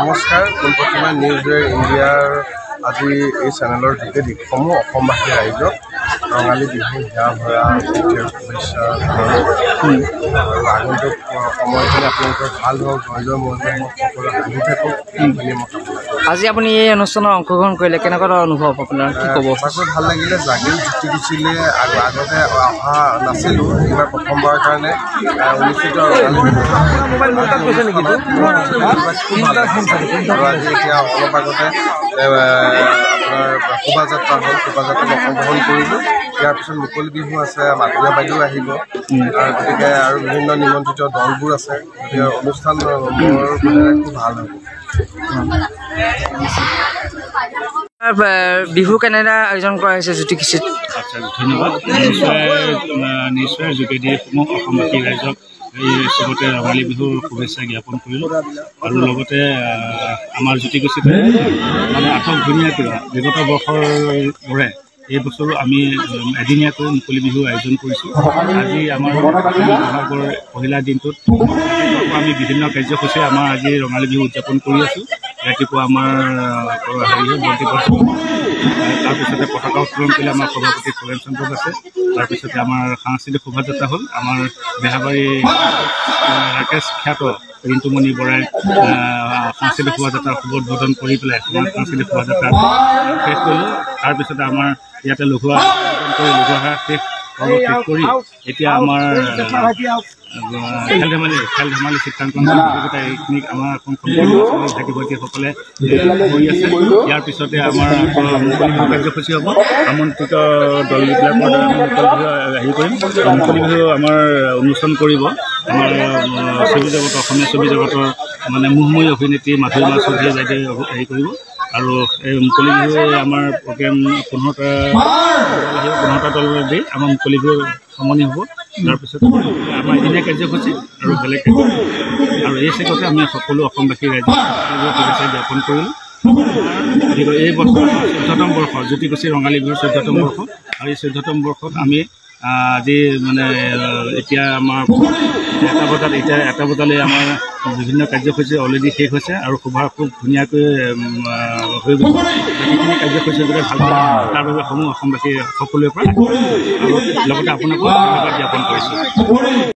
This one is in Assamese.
নমস্কাৰ। পোনপ্ৰথমে নিউজ ইণ্ডিয়াৰ আজি এই চেনেলৰ যোগেদি সমূহ অসমবাসী ৰাইজক ৰঙালী বিহু হিয়া ভৰা শুভেচ্ছা জনালোঁ আৰু আগন্তুক সময়খিনি আপোনালোকৰ ভাল হওক, জয় জয় ময় ময় হওক, সকলো হাঁহি থাকক বুলি মই কামনা কৰোঁ। আজি আপুনি এই অনুষ্ঠানত অংশগ্ৰহণ কৰিলে, কেনেকুৱা ধৰণৰ অনুভৱ আপোনাৰ, কি ক'ব? সঁচাকৈ ভাল লাগিলে। জাগিৰোড জ্যোতিকুছিলৈ আগতে অহা নাছিলোঁ, এইবাৰ প্ৰথমবাৰৰ কাৰণে অনুষ্ঠিত ৰঙালী বিহু খুব ভাল লাগিছে। আৰু আজি এতিয়া অলপ আগতে আপোনাৰ শোভাযাত্ৰা হ'ল, শোভাযাত্ৰাত অংশগ্ৰহণ কৰিলোঁ। ইয়াৰ পিছত মুকলি বিহু আছে, মাধুৰীয়া বাইদেউ আহিব, আৰু গতিকে আৰু বিভিন্ন নিমন্ত্ৰিত দলবোৰ আছে। গতিকে অনুষ্ঠান মোৰ খুব ভাল হ'ব। বিহু কেনেদৰে আয়োজন কৰা হৈছে জ্যোতিকুছিত? আচ্ছা, ধন্যবাদ। নিশ্চয় যোগেদি সমূহ অসমবাসী ৰাইজক এই চবতে ৰঙালী বিহুৰ শুভেচ্ছা জ্ঞাপন কৰিলোঁ। আৰু লগতে আমাৰ জ্যোতিকুছিত মানে আটক ধুনীয়াকৈ বিগত বৰ্ষৰ দৰে এই বছৰো আমি এদিনীয়াকৈ মুকলি বিহু আয়োজন কৰিছোঁ। আজি আমাৰ বহাগৰ পহিলা দিনটোত আমি বিভিন্ন কাৰ্যসূচী আমাৰ আজি ৰঙালী বিহু উদযাপন কৰি আছোঁ। ৰাতিপুৱা আমাৰ হেৰি হ'ল বন্তি প্ৰজ্বলন, তাৰপিছতে পতাকা উত্তোলন কৰিলে আমাৰ সভাপতি খগেন চন্দ্ৰ দাসে। তাৰপিছতে আমাৰ সাংস্কৃতিক শোভাযাত্ৰা হ'ল, আমাৰ বেহাবাৰী ৰাকেশ খ্যাত ৰিণ্টুমণি বৰাই সাংস্কৃতিক শোভাযাত্ৰাৰ শুভ উদ্বোধন কৰি পেলাই আমাৰ সাংস্কৃতিক শোভাযাত্ৰা শেষ কৰিলোঁ। তাৰপিছতে আমাৰ ইয়াতে লঘুৱা কৰি লঘুৱা শেষ শেষ কৰি এতিয়া আমাৰ খেল ধেমালি চিত্ৰাংকন প্ৰতিযোগিতা এইখিনি আমাৰ ভাইটি ভণ্টিসকলে কৰি আছে। ইয়াৰ পিছতে আমাৰ মুকলি বিহু কাৰ্যসূচী হ'ব। আমন্ত্ৰিত দলবিলাকৰ দ্বাৰা আমি মুকলি বিহু হেৰি কৰিম। মুকলি বিহু আমাৰ অনুষ্ঠান কৰিব আমাৰ ছবি জগতৰ, অসমীয়া ছবি জগতৰ মানে মোহময়ী অভিনেত্ৰী মাধুৰীমা চৌধুৰী বাইদেৱে হেৰি কৰিব। আৰু এই মুকলি বিহুৱে আমাৰ প্ৰগ্ৰেম 15টা আহিব, 15টা দল দি আমাৰ মুকলি বিহু সামৰণি হ'ব। তাৰপিছত আমাৰ এদিনীয়া কাৰ্যসূচী আৰু বেলেগ আৰু এই চেগতে আমি সকলো অসমবাসী ৰাইজক শুভেচ্ছা জ্ঞাপন কৰিলোঁ। এই বছৰ 14তম বৰ্ষ জ্যোতিকুছি ৰঙালী বিহুৰ 14তম বৰ্ষ। আৰু এই 14তম বৰ্ষত আমি আজি মানে এতিয়া আমাৰ এটা বজালৈ আমাৰ বিভিন্ন কাৰ্যসূচী অলৰেডি শেষ হৈছে আৰু শোভা খুব ধুনীয়াকৈ হৈ গৈছে। বাকীখিনি কাৰ্যসূচী যাতে ভাল তাৰ বাবে সমূহ অসমবাসী সকলোৰে পৰা আৰু লগতে আপোনাকো ধন্যবাদ জ্ঞাপন কৰিছোঁ।